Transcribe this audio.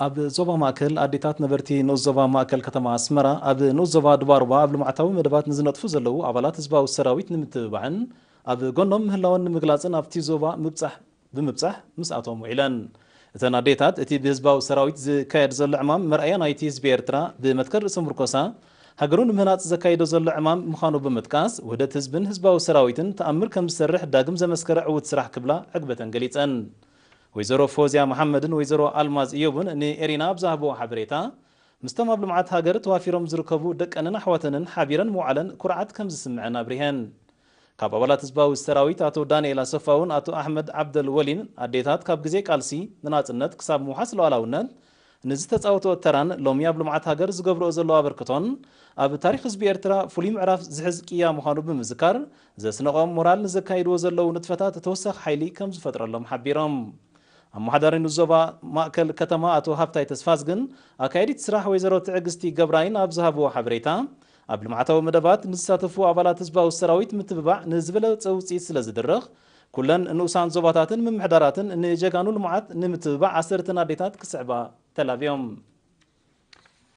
ኣብ ዞባ ማእከል ኣዴታት ነበርቲ ንኡስ ዞባ ማእከል ከተማ ኣስመራ ኣብ ንኡስ ዞባ ድባሩባ ኣብ ልምዓታዊ መደባት ንዝነጥፉ ዘለዉ ኣባላት ህዝባዊ ሰራዊት ንምትብባዕን ኣብ ጎኖም ምህላወን ንምግላጽን ኣብቲ ዞባ ምብጻሕ ብምብጻሕ ምስኣቶም ውዒለን። እተን ኣዴታት እቲ ብህዝባዊ ሰራዊት ዝካየድ ዘሎ ዕማም መርኣያ ናይቲ ህዝቢ ኤርትራ ብመትከል ርእሰ ምርኮሳ ሃገሩ ንምህናጽ ዘካይዶ ዘሎ ዕማም ምዃኑ ብምጥቃስ ውህደት ህዝብን ህዝባዊ ሰራዊትን ተኣምር ከም ዝሰርሕ ዳግም ዘመስከረ ዕዉት ስራሕ ክብላ ዕግበተን ገሊጸን። ወይዘሮ ፎዝያ መሓመድን ወይዘሮ ኣልማዝ እዮብን ንኤሪና ኣብ ዝሃብዎ ሓበሬታ ምስቶም ኣብ ልምዓት ሃገር ተዋፊሮም ዝርከቡ ደቀንን ኣሕዋተንን ሓቢረን ምውዓለን ኩርዓት ከም ዝስምዐን ኣብሪሀን። ካብ ኣባላት ህዝባዊ ሰራዊት ኣቶ ዳንኤል ኣሰፋውን ኣቶ ኣሕመድ ዓብደል ወሊን ኣዴታት ካብ ግዜ ቃልሲ ንናጽነት ክሳብ ምውሓስ ሉዓላውነት ንዝተጻወትኦ ተራን ሎሚ ኣብ ልምዓት ሃገር ዝገብርኦ ዘለዋ ኣበርክቶን ኣብ ታሪኽ ህዝቢ ኤርትራ ፍሉይ ምዕራፍ ዝሕዝ ቅያ ምዃኑ ብምዝካር ዘስነቖም ሞራል ንዘካይድዎ ዘለዉ ንጥፈታት ተወሳኺ ሓይሊ ከም ዝፈጥረሎም ሓቢሮም። ኣመሓዳሪ ንዞባ ማእከል ከተማ ኣቶ ሃብታይ ተስፋዝግን ኣካየዲት ስራሕ ወይዘሮ ትዕግስቲ ገብራይን ኣብ ዝሃብዎ ሓበሬታ ኣብ ልምዓታዊ መደባት ንዝሳተፉ ኣባላት ህዝባዊ ሰራዊት ምትብባዕ ንዝበለጸ ውፅኢት ስለ ዝድርኽ ኩለን ንኡሳን ዞባታትን ምምሕዳራትን ንጀጋኑ ልምዓት ንምትብባዕ ኣሰርተን ኣዴታት ክስዕባ ተላብዮም።